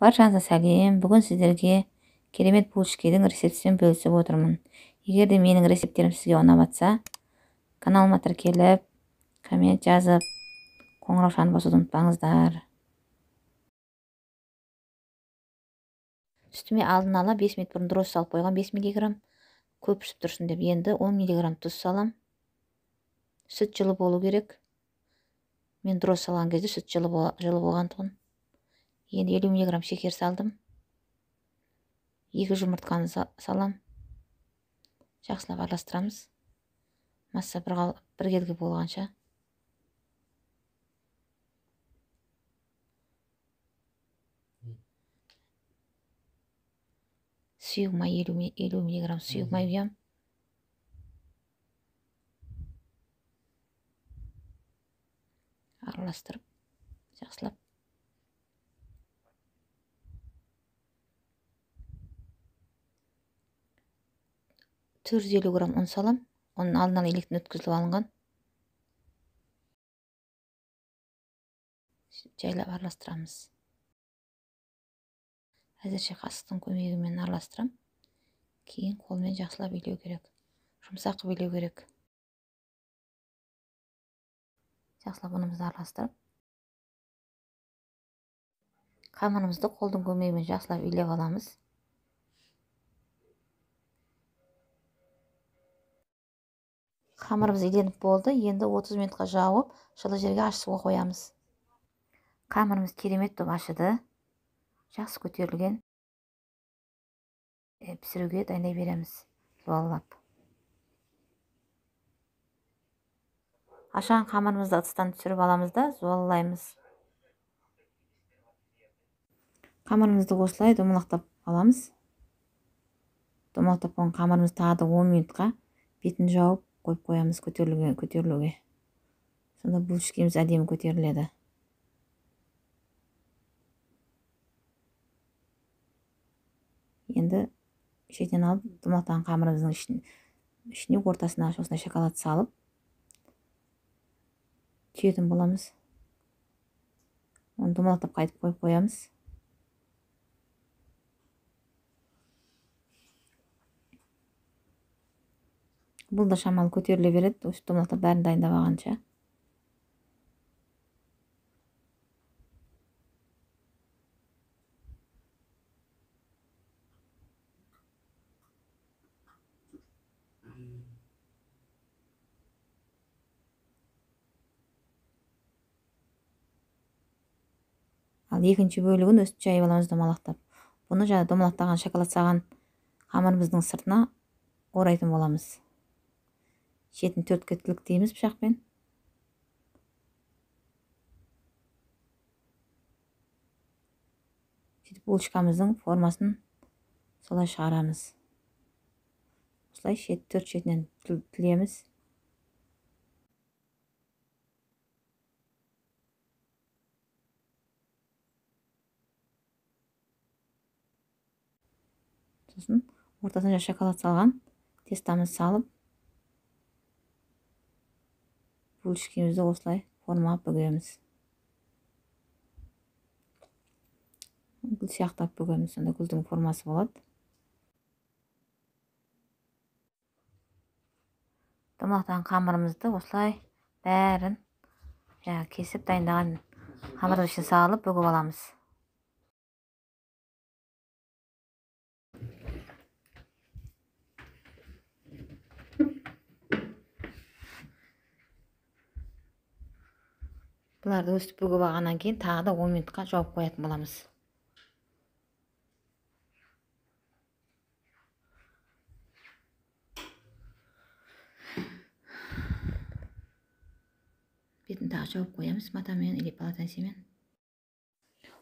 Баршаңызға сәлем. Бүгін сіздерге керемет булочкидің рецептімен бөлісіп отырмын. Егер де менің рецепттерім сізге ұнап жатса, каналыма тіркеліп, коммент жазып, қоңыраушаны басуды ұмытпаңыздар. Үстіме алдын ала 5 минут бұрын дрожжи салып қойған 5 миллиграмм көпіршіп тұрсын деп. Енді 10 миллиграмм тұз салам. Сүт жылы болу керек. Мен дрожжи салған кезде сүт жылы болған тұғын. Енді 50 миллиграмм шекер салдым. 2 жұмыртқаны салам. Жақсылап араластырамыз. Масса біркелкі болғанша. Сұйық май 50 миллиграмм сұйық май құямын. Араластырып жақсылап. 450 грамм ұн салам. Оның алдын ала електен өткізіліп алынған. Жайлап араластырамыз. Әзірше қасықтың көмегімен араластырам. Кейін қолмен жақсылап илеу керек. Жұмсақ қылып илеу керек. Жақсылап ұнымызды араластырып, қамырымызды қолдың көмегімен жақсылап илеп аламыз. Қамырымыз иленіп болды. Енді 30 минутқа жауып, жылы жерге ашытуға қоямыз. Қамырымыз керемет топ ашыды. Жақсы көтерілген. Пісіруге дайындай береміз. Жуалап. Ашқан қамырымызды ыдыстан түсіріп аламыз да жуалаймыз. Қамырымызды осылай домалақтап аламыз. Домалақтап қойған қамырымызды тағы да 10 минутқа бетін жауып қойып қоямыз көтерілуге. Сонда булочкамыз әдемі көтеріледі. Енді шетінен алып, домалақтаған қамырымыздың ішіне ортасына осындай шоколад салып түйетін боламыз. Оны домалақтап қайтып қойып қоямыз. Бұл да шамалы көтеріле береді, осы домалақтап бәрін дайындап алғанша. Ал екінші бөлігін өстіп жайып аламыз домалақтап. Бұны жаңа домалақтаған шоколад салған қамырымыздың сыртына орайтын боламыз. Шетін төртке тіліктейміз пышақпен. Сөйтіп булочкамыздың формасын солай шығарамыз. Осылай төрт шетінен тілеміз. Сосын ортасына шоколад салған тестамызды салып, булочкамызды осылай формалап бүгеміз. Гүл сияқтап бүгеміз, сонда гүлдің формасы болады. Домалақтаған қамырымызды осылай бәрін жаңа кесіп дайындаған қамырдың ішіне салып бүгіп аламыз. Бұларды өстіп бүгіп алғаннан кейін тағы да 10 минутқа жауып қоятын боламыз. Бетін тағы жауып қоямыз матамен или полотенцемен.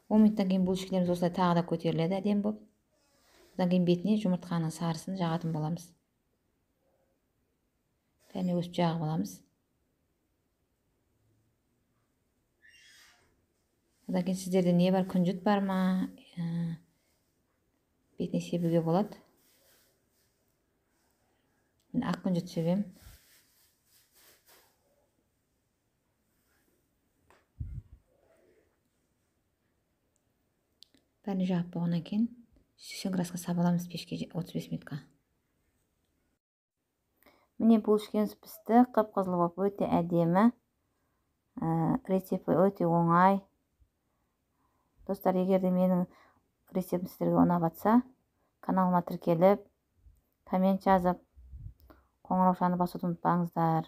10 минуттан кейін булочкаларымыз осылай тағы да көтеріледі әдемі болып. Одан кейін бетіне жұмыртқаның сарысын жағатын боламыз. Бәріне өстіп жағып аламыз. Одан кейін сіздерде не бар, күнжіт бар ма, бетіне себуге болады. Мен ақ күнжіт себемін. Бәрін жағып болғаннан кейін 180 градусқа салып аламыз пешке 35 минутқа. Міне, булочкамыз пісті, қып қызыл болып, өте әдемі. Рецепті өте оңай. Достар, егер де менің рецептім сіздерге ұнап жатса, каналыма тіркеліп, коммент жазып, қоңыраушаны басуды ұмытпаңыздар.